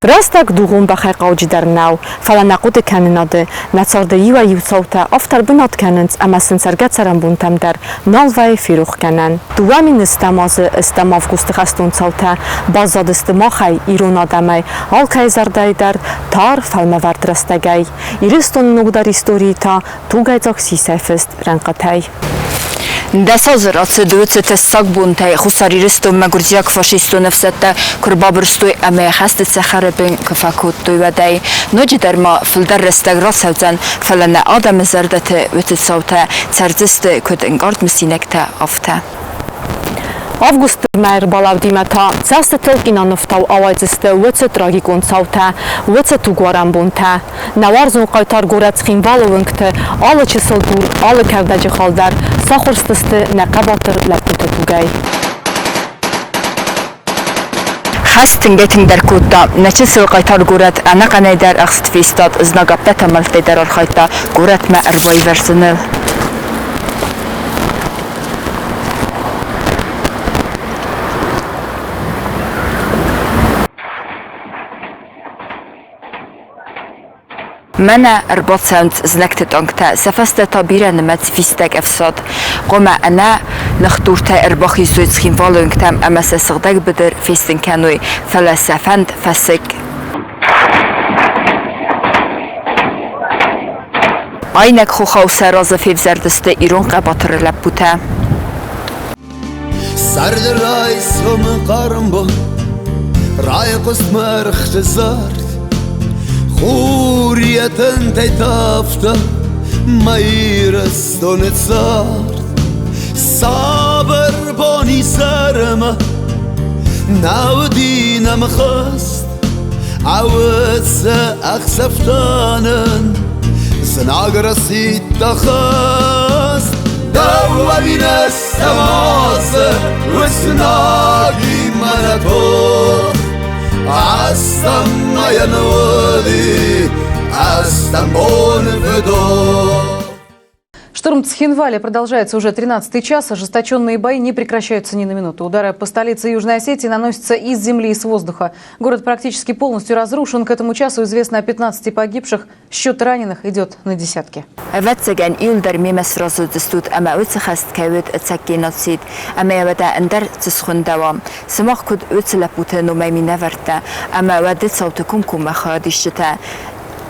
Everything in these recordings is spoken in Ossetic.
Рӕстӕг дугъон бӕхӕй хъауджыдӕр нӕу, фӕлӕ нӕ хъуыдыкӕнынады, нӕ царды иуӕй-иу цаутӕ афтӕ ӕрбынат кӕнынц ӕмӕ сын цӕргӕ-цӕрӕнбонтӕм дӕр нал вӕййы ферохгӕнӕн. 2000 стӕм азы стӕм августы хӕстон цаутӕ баззадысты махӕй, ирон адӕмӕй, алкӕй зӕрдӕйы дӕр тар, фӕлмӕвӕрд рӕстӕгӕй. Ирыстоны ногдӕр историйы та тугӕйдзаг сисӕй фыст рӕнхъытӕй. Дӕс азы рацыд уыцы тӕссаг бонтӕй Хуссар Ирыстонмӕ гуырдзиаг фашистон ӕфсӕдтӕ куы рбабырстой ӕмӕ хӕсты цӕхӕры бын куы фӕкодтой, уӕдӕй. Ноджыдӕр ма фылдӕр рӕстӕг рацӕудзӕн, фӕлӕ нӕ адӕмы зӕрдӕты уыцы цаутӕ цӕрдзысты куыд ӕнкъард мысинӕгтӕ, афтӕ. Августы мӕй ӕрбалӕудимӕ та цӕстытыл кинонывтау ауайдзысты уыцы трагикон цаутӕ, уыцы тугуарӕн бонтӕ. Нӕ уарзон хъайтар горӕт Цхинвалы уынгты алы чысыл дур, алы кӕрдӕджы хал дӕр сахуырстысты нӕ хъӕбатыр лӕппуты тугӕй. Хӕст тынгӕй-тынгдӕр кодта. Нӕ чысыл хъайтар горӕт ӕнӕхъӕнӕй дӕр ӕхст фестад, знаг ӕппӕт амӕлттӕй дӕр архайдта горӕтмӕ ӕрбайвӕрзыныл. Мӕнӕ ӕрбацӕуынц знӕгты тъӕнгтӕ, сӕ фӕстӕ та бирӕнымӕц фистӕг ӕфсад. Хъуамӕ ӕнӕ ныхдуртӕй ӕрбахизой Цхинвалы уынгтӕм ӕмӕ сӕ сыгъдӕг быдыр фестын кӕной, фӕлӕ сӕ фӕнд фӕсыкк. Айнӕг хохау сӕ разы февзӕрдысты ирон хъӕбатыр лӕппутӕ. Царды райсомы хъарм бон Райхъуыст мӕргъты зард Хур йӕ тынтӕй тавта Мӕ Ирыстоны цард Цавӕр бон изӕрмӕ Нӕ уыди нӕм хӕст Ӕвӕдза ӕхсӕвтӕ нын Знаг расидта хӕст Дӕу ӕви нӕ сӕмазы Уызнагимӕ нӕ тох Ӕстӕм мӕйӕ уыди Ӕстӕм боны фыдох Штурм Цхинвали продолжается уже 13-й час. Ожесточенные бои не прекращаются ни на минуту. Удары по столице Южной Осетии наносятся из земли и с воздуха. Город практически полностью разрушен. К этому часу известно о 15 погибших. Счет раненых идет на десятки. Ӕвӕццӕгӕн, иуылдӕр мемӕ сразы уыдзыстут ӕмӕ уыцы хӕст кӕй уыд ӕцӕг геноцид, ӕмӕ йӕ уӕдӕ ӕндӕр цы схуындӕуа. Сымах куыд уыцы лӕппуты номӕй минӕвӕрттӕ ӕмӕ уӕды цауты комкоммӕ хайадисджытӕ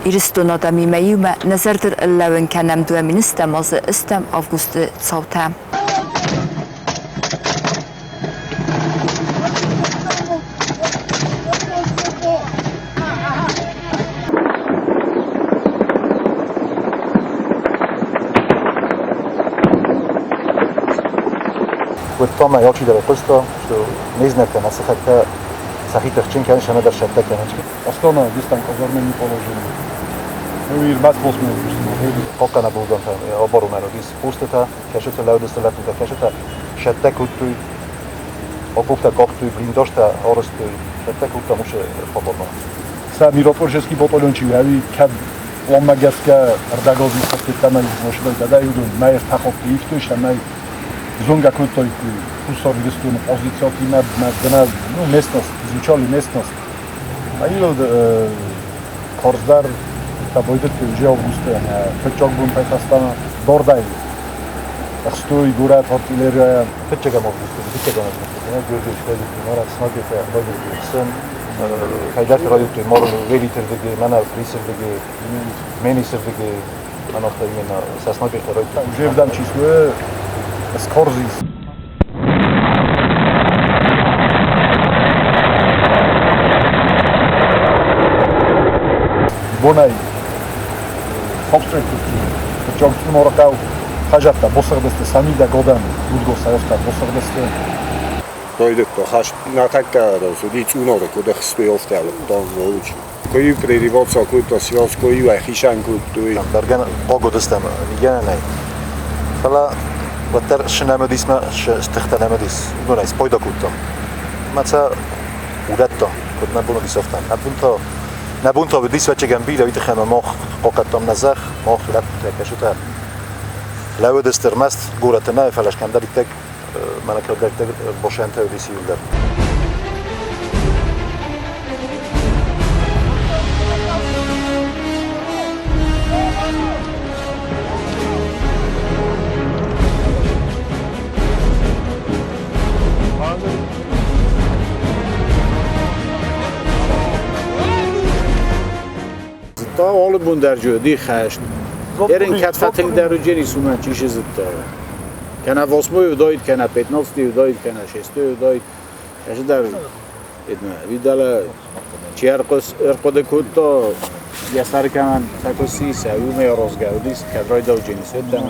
Ирыстоны адӕмимӕ иумӕ нӕ зӕрдыл ӕрлӕууын кӕнӕм 2000 азы ӕстӕм августы цаутӕ. Уыдта мӕ алчидӕр хъуыста, что не знӕгтӕ нӕ сыхӕгтӕ сӕхи тыхджын кӕнынц ӕмӕ дӕр сӕттӕ кӕнынц. Основная здесь казарме не положили. Ну и ребят Хъахъхъӕнӕг органтӕ оборонӕн пустытӕ, кӕсытӕ лӕудысты лӕппутӕ, кӕсытӕ сӕттӕ кодтой, окоптӕ къахтой, блиндажтӕ арӕзтой, сӕттӕ кодтам уыцы хабармӕ. Сӕ миротворческий батальончи ӕви кӕд планмӕ гӕсгӕ ӕрдӕгазон хӕстӕттӕмӕ машинӕтӕ уыдон мӕ ӕртӕхатты ивтой, сӕмӕй зонгӕ кодтой Хуссар Ирыстоны позициятимӕ, ну, местность, изучали местность. Иыл карздӕр та байдыдтой уже августы ӕмӕ фыццаг бонтӕй фӕстӕмӕ дардӕй ӕхстой горӕт артиллерийӕ. Фыццӕгӕм августы, фыццӕгӕм августы Георгиевич райдыдтой марат снайпертӕ райдыдтой хсын, кӕйдӕрты райдыдтой марын Велиты рдыгӕй, мӕнӕ Присы рдыгӕй, Менисы рдыгӕй, ӕмӕ именно сӕ снайпертӕ райдыдтой. Уже вдам числе скорзис. Бонӕй хопстрой фыццаг цъунорыхъӕу хӕзӕрттӕ босыгъдысты сӕ мидӕг адӕм удгосӕфтӕ босыгъдысты. Райдыдта хӕст нӕтӕккӕ уыди цъуноры куыд ӕхстой афтӕ лыгъдтон лучше. Куы-иу прерываться кодта связь, куы-иу ӕхицӕн кодтой. Бӕргӕ хъуаг уыдыстӕм мигӕнӕнӕй. Фӕлӕ уӕддӕр сынӕм уыдис мӕ стыхтӕ нӕм уыдис. Уыдонӕй спайда кодтам. Мӕ сӕ урӕдта, куыд нӕ бон уыдис, афтӕ. Нӕ бон та нӕ бон та уыдис ӕвӕццӕгӕн бирӕ, уый тыххӕй ӕмӕ мах хъахъхъӕдтам нӕ зӕхх, мах лӕппутӕ, кӕсутӕ лӕууыдысты ӕрмӕст горӕты нӕ, фӕлӕ кӕмдӕриддӕр мӕнӕ кӕмдӕриддӕр босӕнтӕ уыдис иуылдӕр. Та алы бон дӕр уыди хӕст. Ерын кӕд фӕтынгдӕр уыдженис, уымӕн чи зыдта. Кӕнӕ восьмой уыдаид, кӕнӕ пятнадцатый уыдаид, кӕнӕ шестой уыдаид. Ӕз дӕр видала, чи ӕрхъуыды кодта, йӕ сӕр кӕмӕн фӕкуысис, уымӕй аразгӕ уыдис, кӕд райдаудженис, уӕддӕр.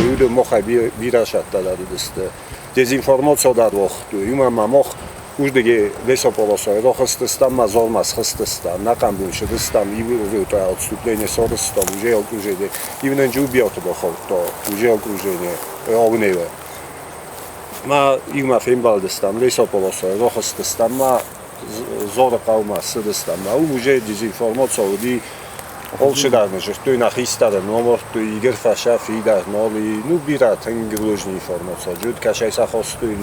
Уыдон махӕй бирӕ сӕттӕ уыдысты. Дезинформация дӕр уагътой. Уымӕн ма мах уырдыгӕй лесополосайы рахызтыстӕм ма залмӕ схызтыстӕм, нӕхъӕн бон сыдыстӕм, иу отступление сарызтам, уже окружение. Иунӕджы убиаты бахаудта, уже окружение Агневе. Ма иумӕ фембӕлдыстӕм, лесополосайы рахызтыстӕм ма Зары хъӕумӕ цыдыстӕм. Ма уым уже дезинформация уыди. Алчидӕр нын зыдтой нӕ хистӕры ном ардтой, Игорь Фӕсӕ, Фидар, Нали, ну бирӕ тынг ложный информация. Джуд кӕсӕй сӕ хастой,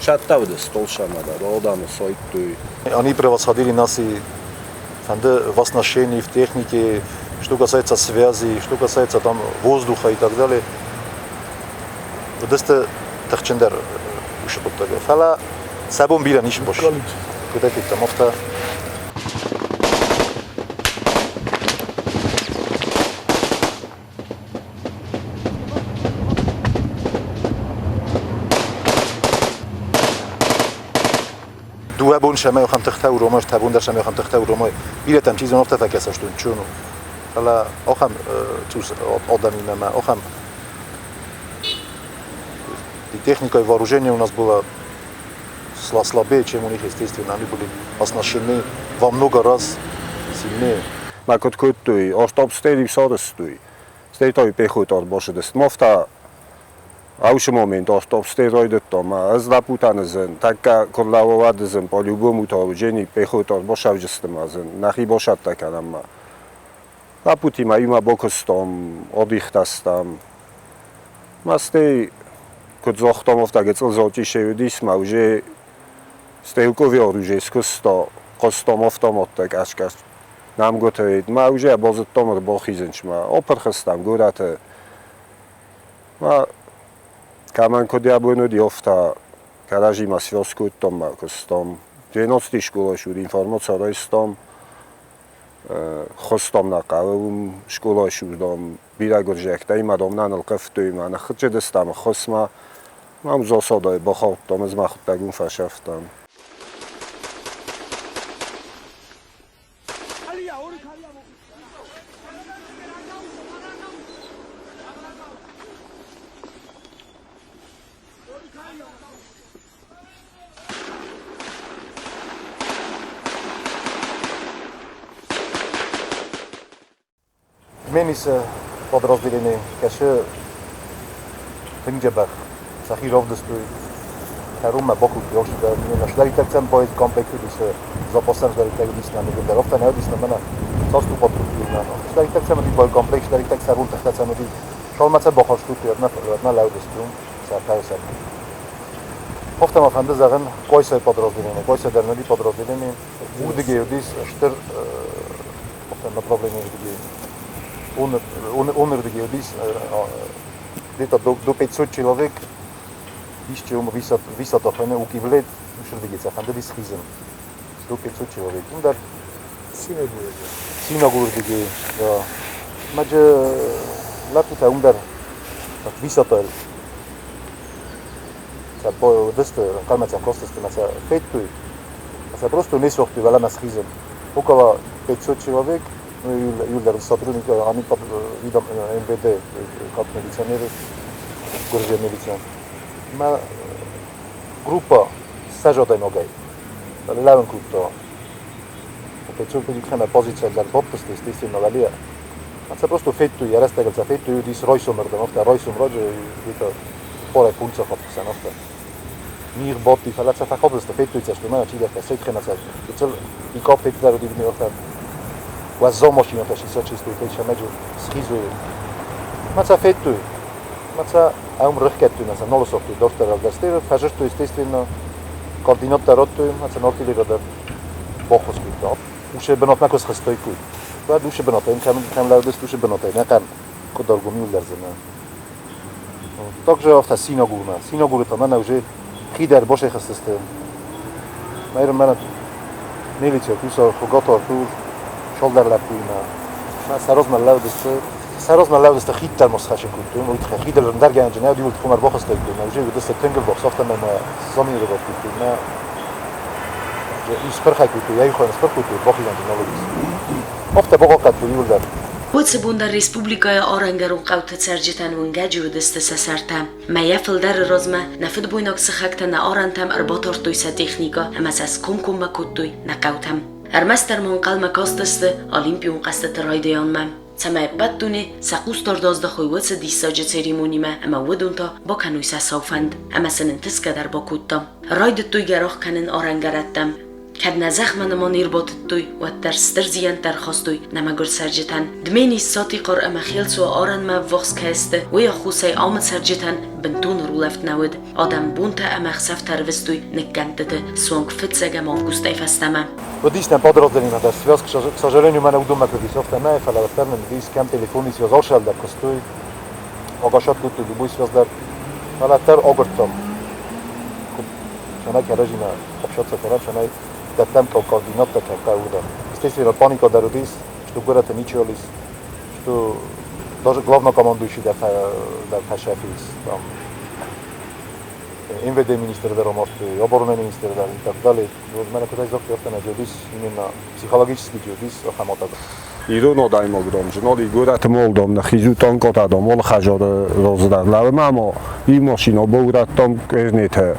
сӕттӕ уыд стол сӕмӕ дӕр, адӕмы сайдтой. Они превосходили нас и в оснащении, в технике, что касается связи, что касается там воздуха и так далее. Уыдысты тыхджындӕр уыцы хъуыддаджы. Фӕлӕ сӕ бон бирӕ ницы бос. Куыд федтам, афтӕ. Дыууӕ бон сӕмӕ ахӕм тыхтӕ уромы, ӕртӕ бон дӕр сӕмӕ ахӕм тыхтӕ уромы. Бирӕтӕм чи зоны, афтӕ фӕкӕсӕстон, чун. Фӕлӕ ахӕм цъус адӕмимӕ мӕ ахӕм и техника, и вооружение у нас было слабее, чем у них, естественно. Они были оснащены во много раз сильнее. Мӕ куыд кодтой, автобустӕй сарӕзтой, стӕй та пехота ӕрбацыдысты. Мафта аусы момент автобустӕй райдыдтам. Ӕз лӕппутӕн зын, тӕккӕ куы рлӕууӕд зын, по-любому та уыджени пехота ӕрбасӕвджысты ма зын, нӕхи босӕттӕ кӕнӕм ма. Лӕппутимӕ иумӕ бакуыстам, адихтӕ стӕм. Ма стӕй куыд загътам, афтӕ гыццыл зачъисе уыдис ма уже стрелковый оружие скуыста, хъуыстам автоматтӕ къӕс-къӕс нӕмгуытӕ. Ма уже базыдтам ӕрбахизынчмӕ. Апырх стӕм горӕты. Ма кӕмӕн куыд йӕ бон уыди, афтӕ кӕрӕдзимӕ связь кодтам ма куыстам. Двенадцатый школайы уыд информаци райстам. Хостам нӕ хъӕуы, уым скъолайы суздам бирӕ гуырдзиӕгтӕ имӕ дам нӕ нылхъывтой ма ныххуыцыдыстӕм ӕххуысмӕ. Мам засадӕй бахаудтам, ӕз мӕхуыдтӕг уым фесӕфтӕн. Дменисы подразделение кӕсы тынг дзӕбӕх, сӕхи равдыстой кӕронмӕ бакодтой алчидӕр. Сдӕриддӕр боекомплект уыдис, запасӕн сдӕриддӕр уыдис нӕмыг дӕр, афтӕ нӕ уыдис мӕнӕ цас патруль Сдӕриддӕр сӕм уыди боекомплект, сдӕриддӕр сӕ бон тыхтӕ сӕм уыди. Шалмӕ сӕ бахастой, ӕрмӕ лӕудысты уым сӕ фӕрсӕн. Афтӕ ма фӕнды зӕгъын Къуайсайы подразделение. Къуайса дӕр уыди подразделение. Уырдыгӕй уыдис стыр направление уырдыгӕй. Онырдыгӕй уыдис где-то до 500 человек исчи уым висатахӕны укивлет ушырдыгӕй сӕ фӕндыдис хизын. До 500 человек. Уым дӕр Синагурдыгӕй, да. Маджы лӕппутӕ уым дӕр висатал уыдысты, ӕнхъӕлмӕ сӕм кастысты ӕмӕ сӕ федтой. Сӕ просто не согътой уӕлӕмӕ схизын. Около 500 человек, ну, иууылдӕр сотрудники, они под видом МВД, как милиционеры, гуырдзиаг милиция. Мӕ группа 100 адӕймагӕй лӕууын кодта. 500 pedig позиция дӕр бабтысты, естественно, уӕле. Сӕ просто федтой, йӕ рӕстӕгыл сӕ федтой, уыдис райсомырдӕм, афтӕ райсом раджы где-то парай фунтсахатхсӕн, афтӕ. Мигъ бадти, фӕлӕ сӕ фӕхабызты, федтой цӕсты, мӕнӕ чидӕртӕ сӕтхӕмӕ сӕ гыццыл пикап феддӕр уыди, афтӕ уӕззау машинӕтӕ сисӕчистой, сӕмӕджы схизой. Мӕ сӕ федтой, мӕ сӕ ӕм рыхгӕдтой, мӕ сӕ нал сагътой дарддӕр ӕвдӕрстой, фӕзырдтой, естественно, координаттӕ радтой, мӕ сӕ артиллерия дӕр баххуыс кодта. Усы бынатмӕ куы схызтаиккой, уӕд усы бынатӕй кӕм лӕудысты, усы бынатӕй нӕхъӕн къуыдаргом иуылдӕр. Также афтӕ Синагурмӕ. Синагуры та мӕнӕ уже хидӕр басӕхызтысты. Мӕ милиция куса хугатар тур шалдар лӕппуимӕ. Мӕ сӕ размӕ лӕудысты, сӕ размӕ лӕудысты хиддӕр ма схӕссын кодтой, уый тыххӕй хидыл ӕндӕргӕнӕджы нӕ уыди, уый тыххӕй ӕрбахастаиккой, мӕ уже уыдысты тынг ӕввахс, афтӕмӕй мӕ заминировать кодтой, мӕ спырхӕй кодтой, йӕ иухайӕн спырх кодтой, бахизӕнты нал уыдис. Афтӕ бахъахъхъӕдтой иууылдӕр. Уыцы бон дӕр республикӕйы арӕнгӕрон хъӕуты цӕрджытӕн уынгӕджы уыдысты сӕ сӕртӕ. Мӕйӕ фылдӕры размӕ нӕ фыдбойнаг сыхӕгтӕ нӕ арӕнтӕм ӕрбатардтой сӕ техникӕ ӕмӕ сӕ скомкоммӕ кодтой нӕ хъӕутӕм. Ӕрмӕстдӕр ма ӕнхъӕлмӕ кастысты Олимпион хъӕзтыты райдайӕнмӕ, цӕмӕй ӕппӕт дуне сӕ хъусдард аздахой уыцы диссаджы церемонимӕ ӕмӕ уыдон та бакӕной сӕ сау фӕнд ӕмӕ сын ӕнтысгӕ дӕр бакодта. Райдыдтой гӕрах кӕнын арӕнгӕрӕттӕм. Кӕд нӕ зӕхмӕ нымон ӕрбатыдтой, уӕддӕр стыр зиӕнттӕ ӕрхастой нӕ мӕгуыр цӕрджытӕн. Дменис, Сатихъар ӕмӕ Хелцуа арӕнмӕ ӕввахс кӕй сты, уый аххосӕй амы цӕрджытӕн бынтон ӕрулӕфт нӕ уыд. Адӕм бонтӕ ӕмӕ ӕхсӕвтӕ ӕрвыстой ныккӕндтыты, суанг фыццӕгӕм августӕй фӕстӕмӕ. Уыдис нӕм подразделение дӕр связь, к сожалению, мӕнӕ уыдонмӕ куыд ис, афтӕ нӕ, фӕлӕ уӕддӕр нын уыдис кӕм телефоны связь алшӕл дӕр куыстой, агашат кодтой любой связь дӕр, фӕлӕ дӕр агуырдтам, куыд цӕмӕй кӕрӕдзимӕ общаться кӕнӕм, цӕмӕй дӕттӕм координаттӕ кӕм хъӕуы, уыдон. Естественно, паника дӕр уыдис, что горӕты ничего ис, что даже главнокомандующий дӕр фӕсӕфис, там МВД министр дӕр амардтой, обороны министр дӕр и так далее. Вот мӕнӕ куыд загътой, афтӕ нӕ уыдис именно психологически уыдис ахӕм атака. Ирон адӕймагдом зынали горӕты молдом нӕхи танкотадом олхазоры роздар лавмамо и машина баурадтам кернете.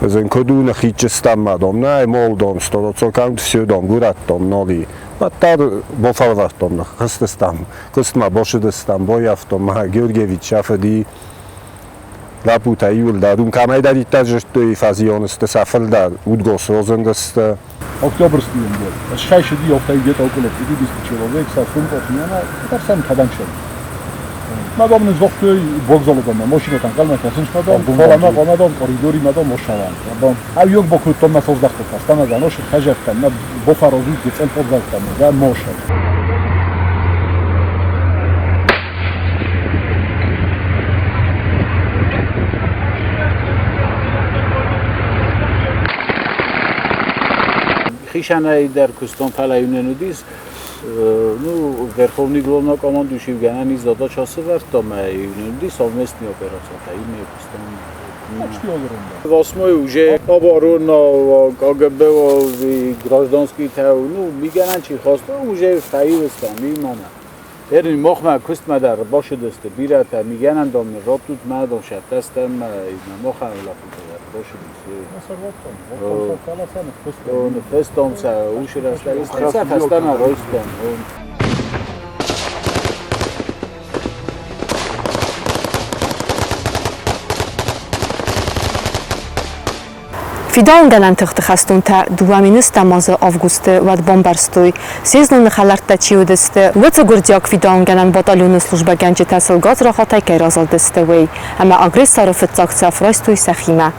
Ezen ködú нахичестаммадом, най молдом, стороцокам всюдом, гураттом, ноли. Батар бофалвартом, хыстыстам, кыстма бошыдыстам, бояфтом, ма Георгиевич шафади лапута иуылдӕр, уым кӕмӕйдӕриддӕр зыдтой фазионысты сӕ фылдӕр, удгос розындысты. Октябрьский был. Шайши офтай где-то около 50 человек, со сумками, так сам каданчер. Мадам не зохтой вокзалодон, машинатан қалмакасынч мадам, холама қонадам, коридори мадам мошаван. Ав йог бокуттон ма создахтофас, танада нош хажафтан, на бофарозут гецел подвалтан, да моша. Хишанай дӕр куыстон, фӕлӕ иунӕн уыдис, ну, верховный главнокомандующий гӕнӕн ис задача сӕвӕрдта мӕ иунӕн уыдис совместный операцията, имя куыстон. Восьмой уже оборона, КГБ, гражданский тау, ну, мигӕнӕн чи хаста, уже фӕивыстам, имана. Эрин мохмӕ куыстмӕ дӕр башыдысты бирӕтӕ, мигӕнӕн дам раттут мӕ дам сӕттӕстӕм мӕ мохӕн лӕппутӕ дӕр башыдис. Фестом сӕ ушырӕстӕ, сӕ фӕстӕмӕ райстам. Фидауынгӕнӕн тыхты хӕстонтӕ 2010 азы августы уӕд бамбӕрстой, се зноны хӕлӕрттӕ чи уыдысты, уыцы гуырдзиаг фидауынгӕнӕн батальоны службӕгӕнджытӕ сыл гадзрахатӕй кӕй разылдысты, уый, ӕмӕ агрессоры фыццаг цӕф райстой сӕхимӕ.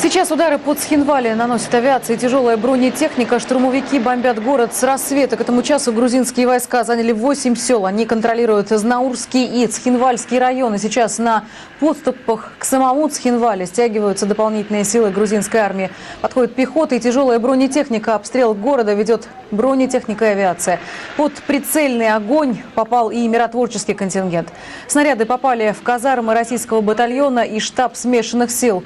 Сейчас удары по Цхинвале наносит авиация и тяжелая бронетехника. Штурмовики бомбят город с рассвета. К этому часу грузинские войска заняли 8 сел. Они контролируют Знаурский и Цхинвальский районы. Сейчас на подступах к самому Цхинвале стягиваются дополнительные силы грузинской армии. Подходит пехота и тяжелая бронетехника. Обстрел города ведет бронетехника и авиация. Под прицельный огонь попал и миротворческий контингент. Снаряды попали в казармы российского батальона и штаб смешанных сил.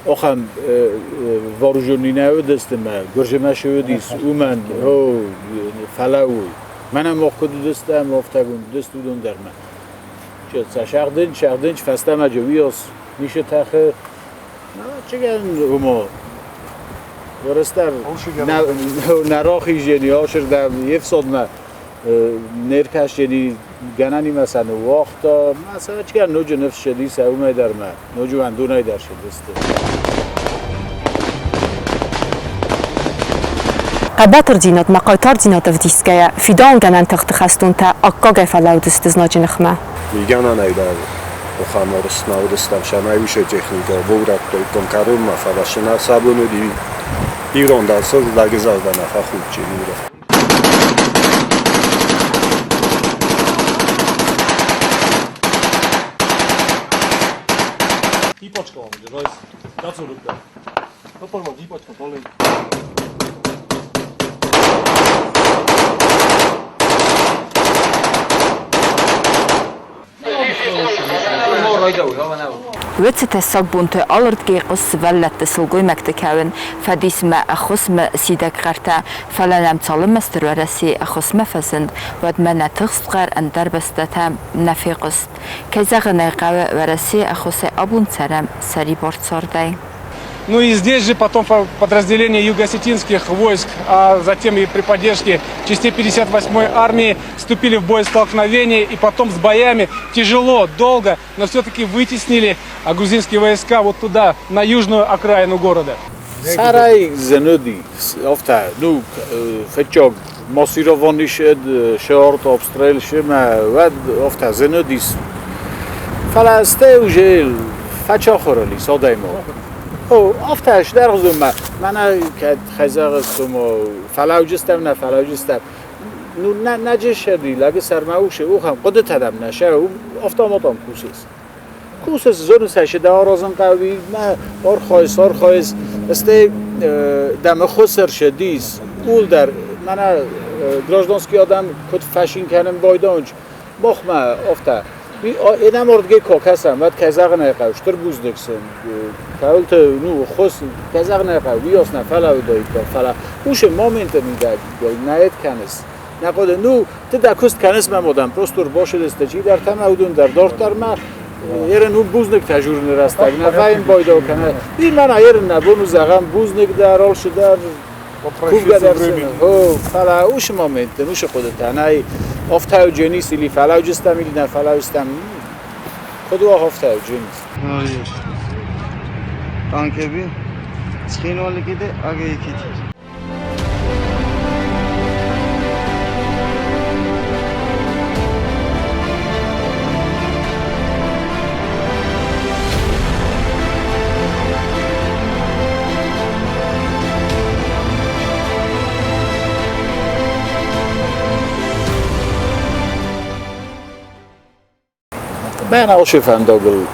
Охам вооруженный навыдыстым, гуржемашевдис, умен, хо, фалауй. Манам охкудудыстам, офтагун, дыстудун дарма. Че шахдин, шахдин, фастама жевиос, нише тахе. Чеген умо. Որստար նարոխի ժենի աշր դա եվսոդնա ներքաշ ժենի գանանի մասան վախտա մասա չկա նոջը նֆս շեդի սաումայ դարմա նոջու անդունայ դար շեդստը Хъӕбатырдзинад ӕмӕ хъайтардзинад ӕвдисгӕйӕ, фидауынгӕнӕн тыхты хӕстонтӕ аккагӕй фӕлӕудысты знаджы ныхмӕ. Мигӕнӕнӕй дӕр охам орыстнаудыстам сӕмӕй уышы техника боурӕдтой кӕронмӕ, фӕлӕ сына сӕ бон уыди ирон дӕр сыл лӕгызӕрдӕ нӕ фӕхудджын. Уыцы тӕссаг бонты алырдыгӕй хъуыст сывӕллӕтты, сылгоймӕгты кӕуын, фӕдисмӕ, ӕххуысмӕ сидӕг хъӕртӕ, фӕлӕ нӕм цалынмӕ Стыр Уӕрӕсейы ӕххуысмӕ фӕзынд, уӕдмӕ нӕ тыхст хъӕр ӕндӕр бӕстӕтӕм нӕ фехъуыст. Кӕй зӕгъын ӕй хъӕуы, Уӕрӕсейы ӕххуысӕй абон цӕрӕм сӕрибар цардӕй. Ну и здесь же потом подразделение юго-осетинских войск, а затем и при поддержке частей 58-й армии вступили в боестолкновение и потом с боями тяжело, долго, но все-таки вытеснили грузинские войска вот туда, на южную окраину города. Сарай зенуди, офта, ну, фетчог массированный шорт обстрел шема, вад офта зенудис. Фала сте уже фачахорали содаймо. О, офташ дарғзума, мана кад хазағстумо, фалауҷистам на фалауҷистам. Ну на наҷешери лаги сармауше ухам қудтадам наша, автоматам кусис. Кусис зон саше дарозм қави, ма архайс архайс, сте дам хуср шедис, ул дар мана гражданский адам куд фашин канам байдонч, мохма офта. Эдам ордге кокасам, вад казағ найқав, штыр буздыксын. Каулты, ну, хос казағ найқав, виосна фалау дойта, фала. Уше моменты мидаг, наед канес. Нақоде, ну, ты да куст канес мамодам, просто бошедесте чи дар тамаудун дар дортар ма ерен у бузник тажурны растаг, на вайн бойдо кана. И мана ерен на бону зағам бузник дар олшу дар кувга дар хо, фала уше моменты, уше худата, най офтау ҷенис или фалауҷистам или на фалауҷистам. Худу офтау ҷенис. ტანკები ცხინვალი კიდე აგეიქით. Мӕн алчи фӕндагыл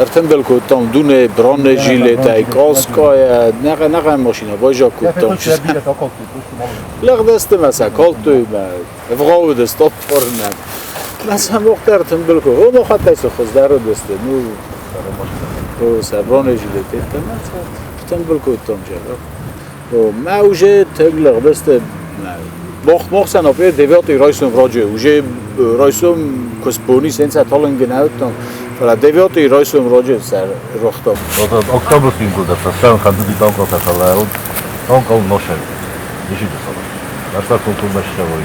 ӕртымбыл кодтам дуне бронежилетӕй, каскӕйӕ, нӕхъӕн машинӕ байзаг кодтам. Лӕгдӕсты мӕ сӕ калдтой, мӕ ӕвгъау уыдысты аппарынӕн. Мӕ сӕ мох дӕр ӕртымбыл кодтам. О, махӕттӕй цы хуыздӕр уыдысты, ну, о, сӕ бронежилеттӕ мӕ сӕ ӕртымбыл кодтам джӕбӕх. О, мӕ уже тынг лӕгдӕсты Мох сен девяти райсом раджы, уже райсом куспони сенса таланген аутам. Фала девяти райсом раджы сэр рохтам. Октябрьский гуда, сам хандуди танка касала, танка он ношел. Иши десала. Наша культура шавой.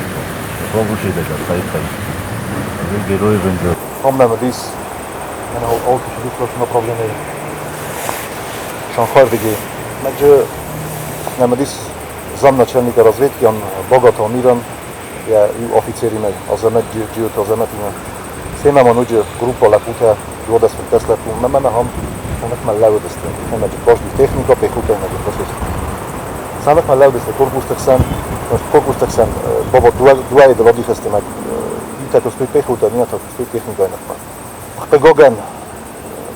Конкурсы да сайт сайт. Герои венде. Хамнамадис, мен ол киши направление. Шанхардиги. Маджы намадис замначальника разведки, он богато миром, я и офицерime, Азамат Джиот Азаматime. Семамон уджи группа лапута, дуодас фентес лапу, мама хам, онак малаудесте. Хама божди техника пехота на божди. Самак малаудесте корпус тахсан, корпус тахсан, баба дуа и додихесте маг. Ита костой пехота, ниата костой техника нахма. Хпегоген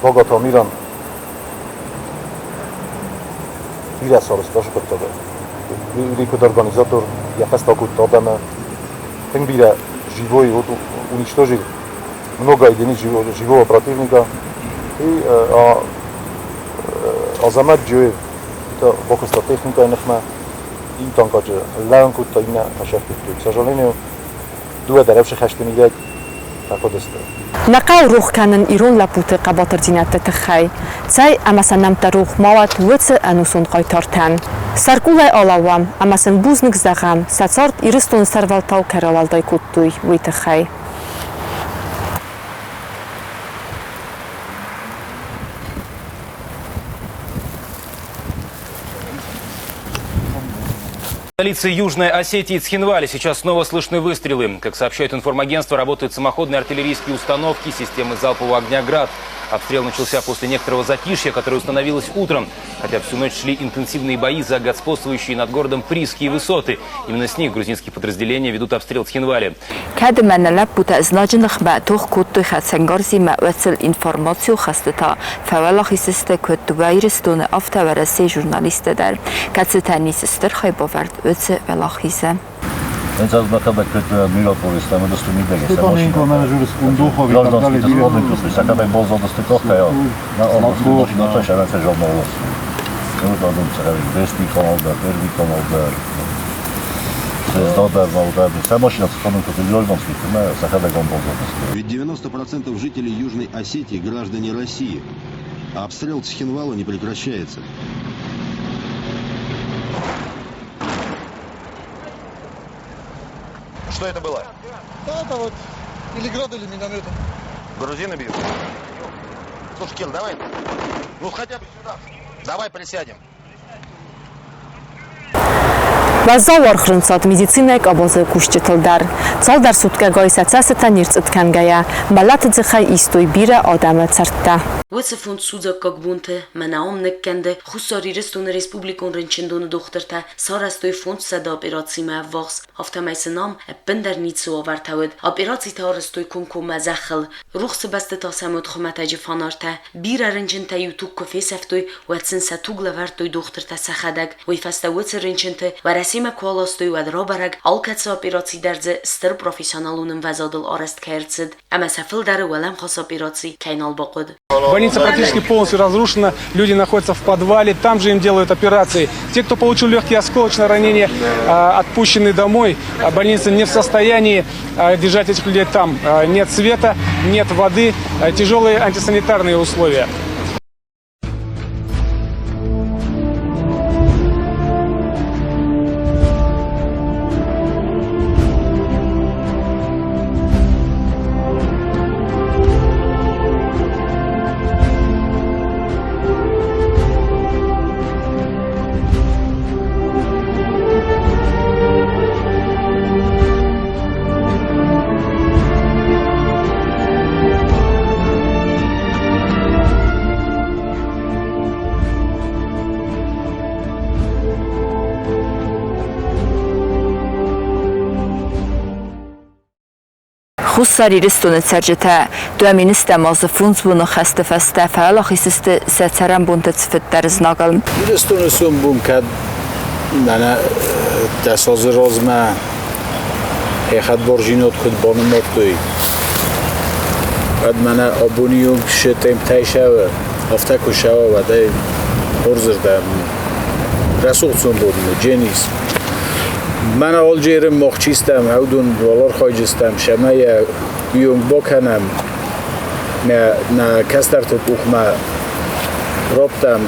богато миром. Бирасорс ташкоттага. Великий организатор, я фестакут адама, тынг бирӕ живой вот уничтожил много единиц живого противника. И Азамат Джоев, это бокста техника нахма, и танкаджи ланкутта инна фашахтутты. К сожалению, дуа даравши хаштимидек находится. Нӕ хъӕуы рох кӕнын ирон лӕппуты хъӕбатырдзинӕдты тыххӕй. Цӕй ӕмӕ сӕ нӕмттӕ рох ма уӕд уыцы ӕнусон хъайтартӕн. Сӕркъулӕй алӕууӕм ӕмӕ сын бузныг зӕгъӕм, сӕ цард Ирыстоны сӕрвӕлтау кӕй рауӕлдай кодтой, уый тыххӕй. В столице Южной Осетии Цхинвале сейчас снова слышны выстрелы. Как сообщает информагентство, работают самоходные артиллерийские установки системы залпового огня «Град». Обстрел начался после некоторого затишья, которое установилось утром, хотя всю ночь шли интенсивные бои за господствующие над городом Присские высоты. Именно с них грузинские подразделения ведут обстрел Цхинвали. Кӕд ӕмӕ нӕ лӕппутӕ знаджы ныхмӕ тох кодтой хӕцӕнгарзимӕ, уӕд сыл информацион хӕстытӕ фӕуӕлахиз сты куыд дыууӕ Ирыстоны, афтӕ Уӕрӕсейы журналисттӕ дӕр, кӕцытӕн ис стыр хайбавӕрд уыцы уӕлахизы. Ведь 90% жителей Южной Осетии – граждане России. А обстрел Цхинвала не прекращается. Что это было? Да, это вот или град, или минометы. Грузины бьют? Слушай, Кир, давай, ну хотя бы сюда. Давай присядем. Уӕззау уаргъ рынцад медицинӕйы къабазы кусджытыл дӕр. Цалдӕр суткӕгай сӕ цӕстытӕ не рцъыд кӕнгӕйӕ, мӕлӕты дзыхӕй истой бирӕ адӕмы цӕрдтӕ. Уыцы фонд судзаггаг бонты мӕнӕ ам ныккӕнды Хуссар Ирыстоны республикон рынчындоны дохтыртӕ сарӕзтой 500 операцимӕ ӕввахс, афтӕмӕй сын ам ӕппындӕр ницы уавӕртӕ уыд. Операцитӕ арӕзтой комкоммӕ зӕххыл. Рухсы бӕсты та сӕм уыд хуымӕтӕджы фонартӕ. Бирӕ рынчынтӕ-иу туг куы фесӕфтой, уӕд сын сӕ туг лӕвӕрдтой дохтыртӕ сӕхӕдӕг. Уый фӕстӕ уыцы рынчынты Уӕрӕсемӕ куы аластой, уӕд рабӕрӕг, алкӕцы операци дӕр дзы стыр профессионалон ӕмвӕзадыл арӕзт кӕй ӕрцыд, ӕмӕ сӕ фылдӕры уӕлӕмхас операци кӕй нал бахъуыд. Больница практически полностью разрушена, люди находятся в подвале, там же им делают операции. Те, кто получил легкие осколочные ранения, отпущены домой. Больница не в состоянии держать этих людей там. Нет света, нет воды, тяжелые антисанитарные условия. Хуссар Ирыстоны цӕрджытӕ 2001 азы фондз боны хӕсты фӕстӕ фӕуӕлахиз сты сӕ цӕрӕнбонты цыфыддӕр знагыл. Ирыстоны сомбон кӕд мӕнӕ 10 азы размӕ йӕ хӕдбарджинад куыд банымадтой, уӕд мӕнӕ абоны онг цы темптӕй сӕвы, афтӕ куы сӕва, уӕд ӕй хорзырдӕм рӕсугъд сомбон Дженис. Мӕнӕ Алджеры махчистӕм, ӕвдон уӕлархайджыстӕм, сӕмӕ йӕ уыйонг бакӕнӕм, нӕ кӕстӕрты къухмӕ раттӕм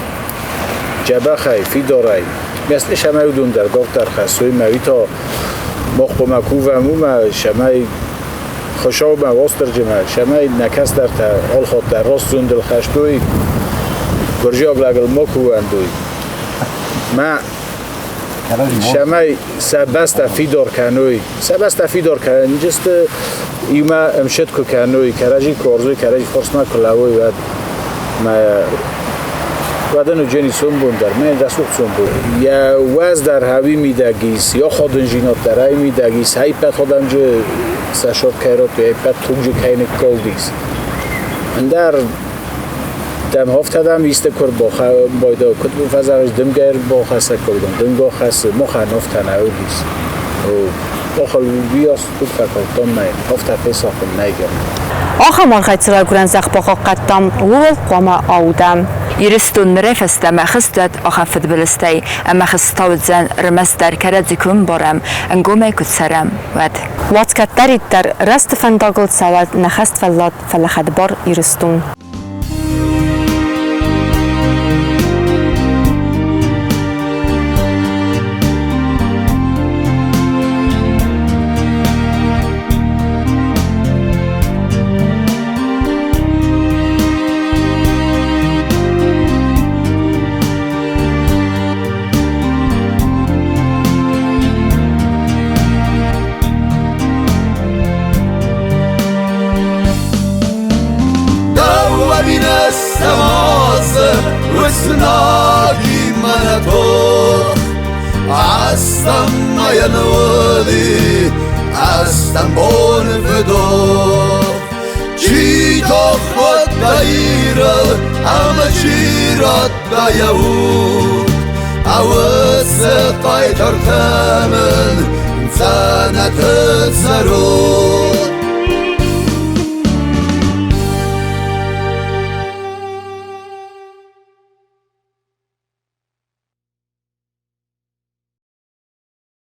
дзӕбӕхӕй, фидарӕй. Мест сӕмӕ уыдон дӕр дарддӕр хӕссой, мӕ уый та мах хъуамӕ кувӕм уымӕ, сӕмӕй Хуыцаумӕ, Уастырджимӕ, сӕмӕй нӕ кӕстӕртӕ алхатт дӕр раст зондыл хӕстой, гуырдзиаг лӕгыл ма кувӕндой. Мӕ сӕмӕй сӕ бӕстӕ фидар кӕной, сӕ бӕстӕ фидар кӕнджысты иумӕ ӕмсыд куы кӕной, кӕрӕдзи куы уарзой, кӕрӕдзи фарсмӕ куы лӕууой, уӕд мӕ уӕдӕн уыджени сомбон дӕр, мӕ рӕсугъд сомбон. Йӕ уӕз дӕр хауи мидӕг ис, йӕ ходынжинад дӕр ай мидӕг ис, ӕппӕт адӕмджы сӕ сорт кӕй радтой, ӕппӕт тугджы кӕй ныккалдис. Ӕндӕр дӕм афтӕ дӕм исты куы ӕрбайда, куыд фӕзӕгъыс, дымгӕ ӕрбахӕссӕг кодтон, дымгӕ хӕссы, махӕн афтӕ нӕ уыдис. Махыл уыйас туг фӕкалдтам нӕ, афтӕ фесафын нӕй гӕнӕн. Ахӕм аргъӕй цы райгуырӕн зӕхх бахъахъхъӕдтам, ууыл хъуамӕ аудӕм. Ирыстон нырӕй фӕстӕмӕ хызт уӕд ахӕм фыдбылызтӕй, ӕмӕ хызт та уыдзӕн ӕрмӕстдӕр кӕрӕдзи куы ӕмбарӕм, ӕнгомӕй куы цӕрӕм, уӕд. Уадз кӕддӕриддӕр рӕзты фӕндагыл цӕуӕд нӕ хӕствӕллад, фӕлӕ хӕдбар Ирыстон. Дӕу Ӕстӕм мӕйӕн уыди ӕстӕм боны фыдох. Чи тох кодта Ирыл ӕмӕ чи радта йӕ уд, Ауыцы хъайтартӕ мын дзӕнӕты цӕрут.